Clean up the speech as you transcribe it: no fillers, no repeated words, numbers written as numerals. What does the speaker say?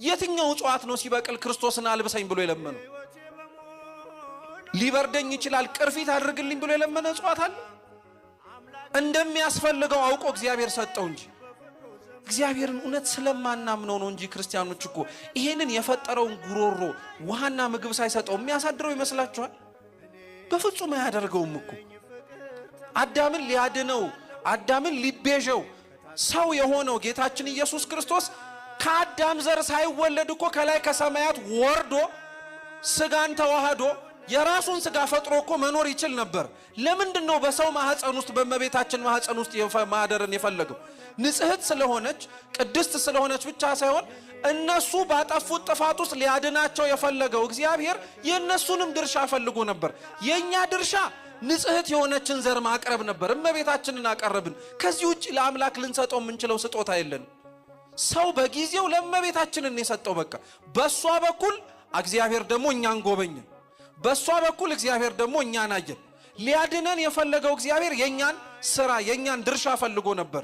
የትኛው እጽዋት ነው ሲበቅል ክርስቶስን አልብሰኝ ብሎ የለመነው? ሊበርደኝ ይችላል ቅርፊት አድርግልኝ ብሎ የለመነ እጽዋት አለ? እንደሚያስፈልገው አውቆ እግዚአብሔር ሰጠው እንጂ። እግዚአብሔርን እውነት ስለማናምነው ነው እንጂ ክርስቲያኖች እኮ ይሄንን የፈጠረውን ጉሮሮ ውሃና ምግብ ሳይሰጠው የሚያሳድረው ይመስላችኋል? በፍጹም አያደርገውም እኮ። አዳምን ሊያድነው፣ አዳምን ሊቤዠው ሰው የሆነው ጌታችን ኢየሱስ ክርስቶስ ከአዳም ዘር ሳይወለድ እኮ ከላይ ከሰማያት ወርዶ ስጋን ተዋህዶ የራሱን ስጋ ፈጥሮ እኮ መኖር ይችል ነበር። ለምንድን ነው በሰው ማህፀን ውስጥ፣ በእመቤታችን ማህፀን ውስጥ ማደርን የፈለገው? ንጽሕት ስለሆነች፣ ቅድስት ስለሆነች ብቻ ሳይሆን እነሱ ባጠፉት ጥፋት ውስጥ ሊያድናቸው የፈለገው እግዚአብሔር የእነሱንም ድርሻ ፈልጎ ነበር። የእኛ ድርሻ ንጽሕት የሆነችን ዘር ማቅረብ ነበር። እመቤታችንን አቀረብን። ከዚህ ውጭ ለአምላክ ልንሰጠው የምንችለው ስጦታ የለንም። ሰው በጊዜው ለእመቤታችንን የሰጠው፣ በቃ በእሷ በኩል እግዚአብሔር ደግሞ እኛን ጎበኘን። በእሷ በኩል እግዚአብሔር ደግሞ እኛን አየን። ሊያድነን የፈለገው እግዚአብሔር የእኛን ስራ፣ የእኛን ድርሻ ፈልጎ ነበር።